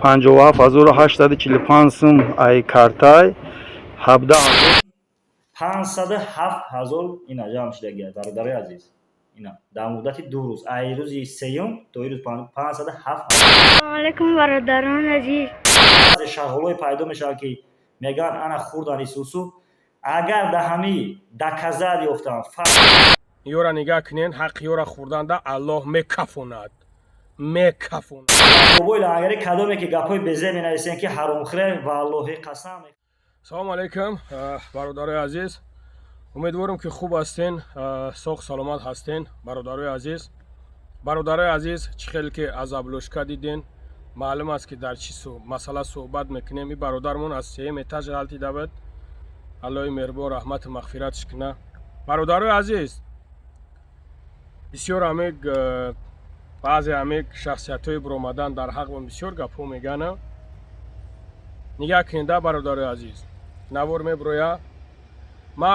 57 845 сум ай картай, 17 000. 507 000 ина ҷамъ шудагия, бародарои азиз. Ина дар муддати 2 рӯз, ай рӯзи сеюм то ирӯз, 507 000. Салому алайкум, бародарон азиз. Баъзе шағолҳое пайдо мешаванд, ки мегӯянд, ана хурдан исусу. Агар да ҳамӣ доказать ёфтам. Ёра нигаҳ кунен, ҳаққи ёра хӯрданда Аллоҳ мекафонад, мекафонад. Бобои Лангари, кадоме ки гапҳои безе менависем, ки ҳаромхӯре, валлоҳи, қасам. Салому алайкум, бародарои азиз. Умедворам, ки хуб ҳастен, соғ саломат ҳастен, бародарои азиз. Бародарои азиз, чӣ хеле ки аз обложка диден, маълум аст, ки дар чӣ масъала суҳбат мекунем. Ин бародармон аз сеюм этаж ғалтида буд. Аллоҳи меҳрубон раҳмату мағфиратш куна. Бародарои азиз, бисёр ҳамек баъзе ҳамек шахсиятҳои биромадан дар ҳақмон бисёр гапҳо мегӯянд. Нигаҳ кунед, бародарои азиз, навор мебироя. Ма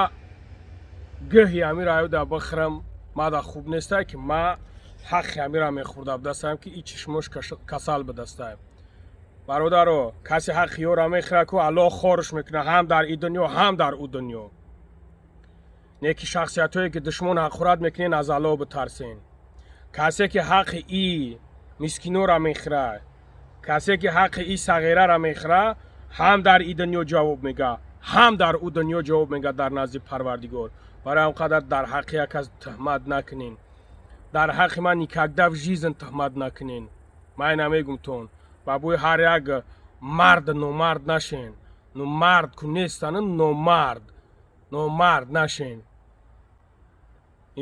гӯҳи ҳамира аюда бихӯрам, мада хуб нестай, ки ма ҳаққи ҳамира мехӯрда будастам, ки и чишмош касал будастам. Бародаро, касе ҳаққи ёра мехӯрад ку, Аллоҳ хорш мекунад ҳам дар и дунё, ҳам дар ӯ дунё. Не ки шахсиятҳое ки душмон ҳаққурат мекунен, аз Аллоҳ битарсен. Касе ки ҳаққи и мискинора мехӯрад, касе ки ҳаққи и сағирара мехӯрад, ҳам дар и дунё ҷавоб мега, ҳам дар ӯ дунё ҷавоб мега дар назди Парвардигор. Барои ҳам қадар дар ҳаққи як кас туҳмат накунен. Дар ҳаққи ман никогда в жизнь туҳмат накунен. Ман ина мегумтон, ба бӯи ҳар як мард номард нашен. Ну мард ку нестану номард, номард нашен.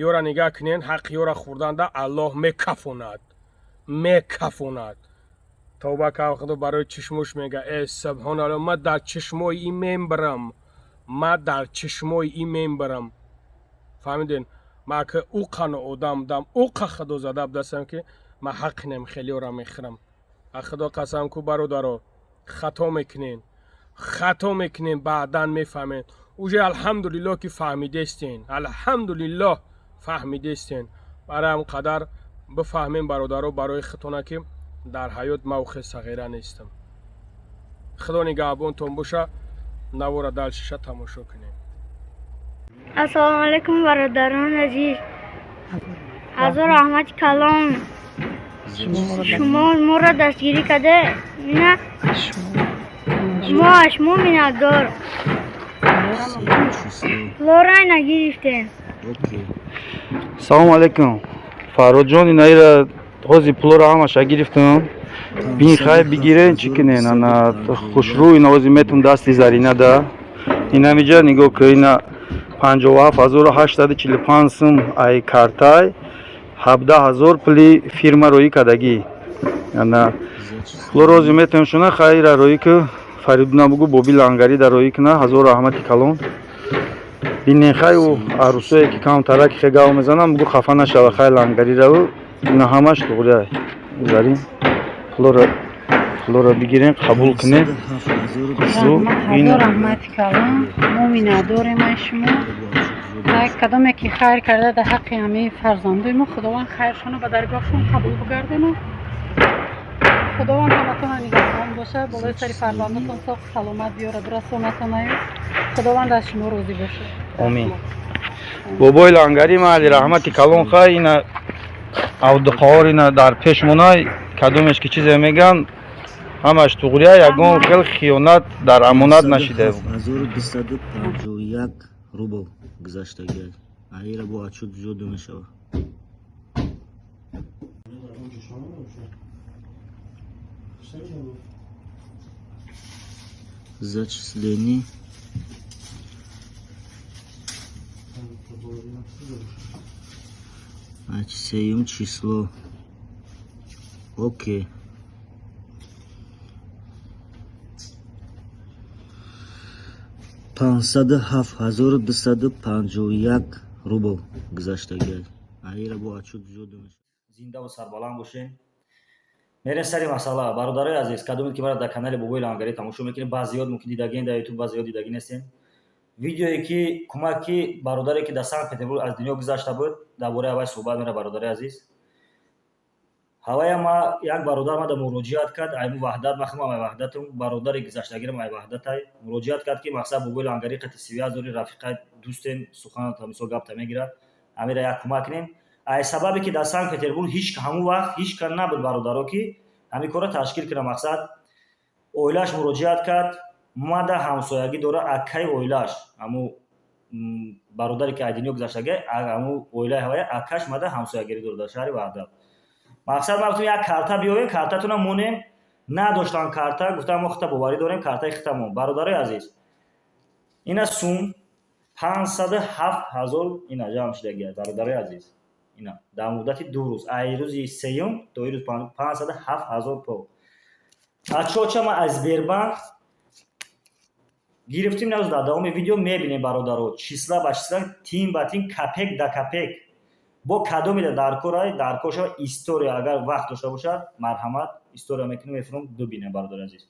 Ёра нигаҳ кунен, ҳаққи ёра хӯрданда Аллоҳ мекафонад, мекафонад. Тавба кав, Худо барои чишмош мега: «Э, субҳоналло, ма дар чишмои ин мембарам, ма дар чишмои ин мембарам». Фаҳмиден? Ма ки ӯ қано одам будам, ӯ қа Худо зада будастам, ки ма ҳаққи нем хелиёра мехӯрам. А Худо қасам ку, бародаро, хато мекунен, хато мекунен, баъдан мефаҳмед. Уже алҳамдулиллоҳ, ки фаҳмидестен, алҳамдулиллоҳ, фаҳмидестен. Барои ҳам қадар бифаҳмем, бародаро, барои худтона, ки дар ҳаёт мавқе сағира нестам. Худо нигаҳбонтон боша. Навора дальше ша тамошо кунем. Ассалому алайкум, бародарон азиз. Ҳазор раҳмати калон, шумо моро дастгирӣ карда. Ина мо аз шумо миннатдор. Лора нагирифтем. Салому алайкум, Фарродҷон. Инаира ҳози пулоро ҳамаша гирифтам. Бин, хай, бигирен, чӣ кунен. Ана хушрӯ, ина ҳози метун дасти Зарина да. Инамиҷа нигоҳ ку, ина 57 845 сум ай картай, 17 000 пули фирма роӣ кардагӣ. Ана пулоро ҳози метавонем шуна. Хайра, роӣ ку, Фаридуна бугу, Боби Лангарӣ да роӣ куна. Ҳазор раҳмати калон. Бинен, хай, ӯ арӯсое ки камтараки хе гав мезанам, бугу, хафа нашава. Хай, Лангарӣ раву, ина ҳамаш туғрия. Зарин, пулоро бигирен, қабул кунем. Хушрӯ. Ҳазор раҳмати калон, мо миннатдорем аз шумо. Ай кадоме ки хайр карда дар ҳаққи ҳамаи фарзандои мо, Худованд хайршонро ба даргоҳшон қабул бигардонад. Худованд ҳаматонро нигаҳбон бошад, болои сари фарзандотон соғу саломат биёрад, расонатонаю. Худованд аз шумо розӣ бошад. Омин. Бобои Лангарӣ, майли, раҳмати калон. Хай, ина Абдуқаҳор, ина дар пешмонай, кадомеш ки чизе меган, ҳамаш туғрия, ягон хел хиёнат дар амонат нашида. 1251 рубл гузаштагиай. Аира бо отчёт зиёд мешавад. Зачисление сеюм число. Окей, 507 251 рубл гузаштагиай. Аира бо отчёт зиёд мешавад. Зиндаву сарбаланд бошем. Мерем сари масъала. Бародарои азиз, кадомед ки мара дар канали Бобои Лангарӣ тамошо мекунед, баъзеёт мумкин дидагиен дар Ютуб, баъзеёт дидагӣ нестем. Видеое ки кӯмаки бародаре ки дар Санкт Петербург аз дунё гузашта буд, дар бораи аввал суҳбат мера. Бародари азиз. Ҳавая ма як бародар мада муроҷиат кард, айму Ваҳдат, ма химам ай Ваҳдатум, бародари гузаштагирам ай Ваҳдатай, муроҷиат кард, ки мақсад Бобои Лангарӣ қати связь дори, рафиқай, дӯстем, суханата мисол гапта мегирад, ҳамира як кӯмак кунем. Ай сабабе ки дар Санкт Петербург ҳеч ҳамун вақт ҳеч кас набуд, бародаро, ки ҳамин корро ташкил кунад. Мақсад, оилааш муроҷиат кард, мада ҳамсоягӣ дора акаи оилааш, ҳамун бародаре ки аз дунё гузаштага, ҳамун оилаи ҳавая акаш мада ҳамсоягирӣ дорад дар шаҳри Ваҳдат. Мақсад, ма гуфтем, як карта биёвем, картатона монем. Надоштан карта, гуфтам, мо хита боварӣ дорем, картаи хитамон. Бародарои азиз, ина сум 507 000 ина ҷамъ шудагия, бародарои азиз, ина дар муддати 2 рӯз, ай рӯзи сеюм то ирӯз 507 000 пул. Отчёт ша ма аз Сбербанк гирифтим. Навз дар давоми видео мебинем, бародаро, числа ба числа, тин ба тин, копейка да копейка. Бо кадомеда даркорай, даркор шава, история агар вақт дошта бошад, марҳамат, история мекунем, мефурам, бибинем. Бародари азиз,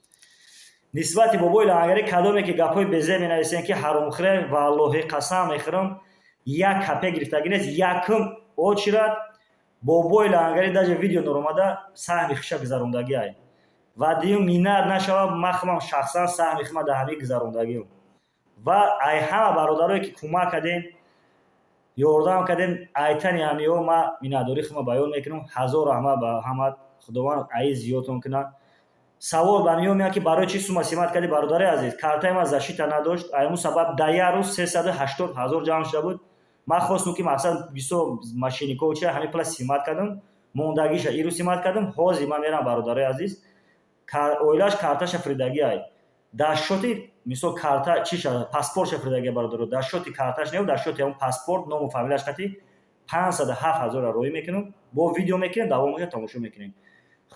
нисбати Бобои Лангарӣ кадоме ки гапҳои безе менависем, ки ҳаромхӯре, валлоҳи қасам мехӯрам, як копейка гирифтагӣ нест. Якум очередь Бобои Лангарӣ даже видео норомада саҳми хиша гузарондагиай ва дуюм миннат нашава, ман худам шахсан саҳми худма дар ҳамин гузарондагиам. Ва ай ҳама бародарое ки кӯмак кардем, ёрдам кардем, айтани ҳамиҳо ма миннатдории худма баён мекунам. Ҳазор раҳмат ба ҳамат, Худованд аи зиёдтон кунад. Савол ба миён меяд, ки барои чӣ сума снимать кардӣ? Бародари азиз, картаи ман защита надошт, аймун сабаб дар як рӯз 380 000 ҷамъ шуда буд. Ман хостум, ки мақсад бисёр мошенник о чи ҳамин пула снимать кардам, мондагиша ирӯз снимать кардам. Ҳозир ман мерам, бародарои азиз, оилааш карташа фиридагиай дар счёт и мисол карта чиша, паспортша фиридагия, бародаро, дар счёт и карташ не, дар счёт и ҳамун паспорт, ному фамилияш қати 507 000-ро роҳӣ мекунам. Бо видео мекунем, давомаша тамошо мекунем.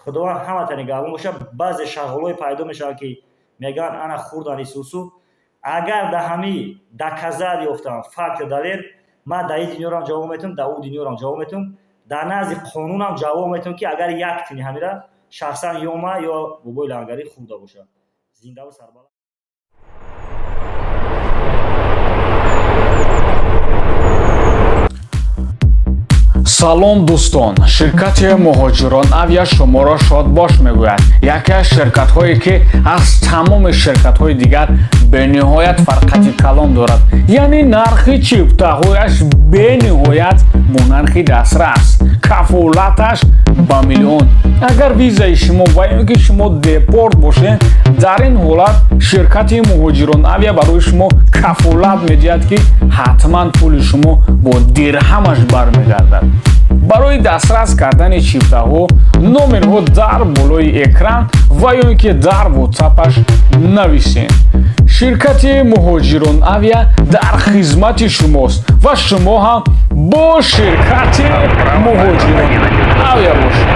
Худованд ҳаматани нигаҳбон бошад. Баъзе шағолҳое пайдо мешаванд, ки мегӯянд, ана хурдан исусу. Агар да ҳамӣ доказать ёфтам, факт, далел, ман дар ин дунёрам ҷавоб метавам, дар ӯ дунёрам ҷавоб метавам, дар назди қонунам ҷавоб метавам, ки агар як тини ҳамира шахсан ё ман ё Бобои Лангарӣ хурда бошад. Зиндаву сарбаланд. Салом, дӯстон! Ширкати Муҳоҷирон Авиа шуморо шодбош мегӯяд. Яке аз ширкатҳое, ки аз тамоми ширкатҳои дигар бениҳоят фарқати калон дорад, яъне нархи чифтаҳояш бениҳоят бо нархи дастрас, кафолаташ ба миллион. Агар визаи шумо ва ё ки шумо депорт бошед, дар ин ҳолат ширкати Муҳоҷирон Авиа барои шумо кафолат медиҳад, ки ҳатман пули шумо бо дирҳамаш бармегардад. Барои дастрас кардани чифтаҳо номерҳо дар болои экран ва ё ин ки дар ватсапаш нависед. Ширкати Муҳоҷирон Авиа дар хизмати шумост ва шумо ҳам бо ширкати Муҳоҷирон Авиа бошед.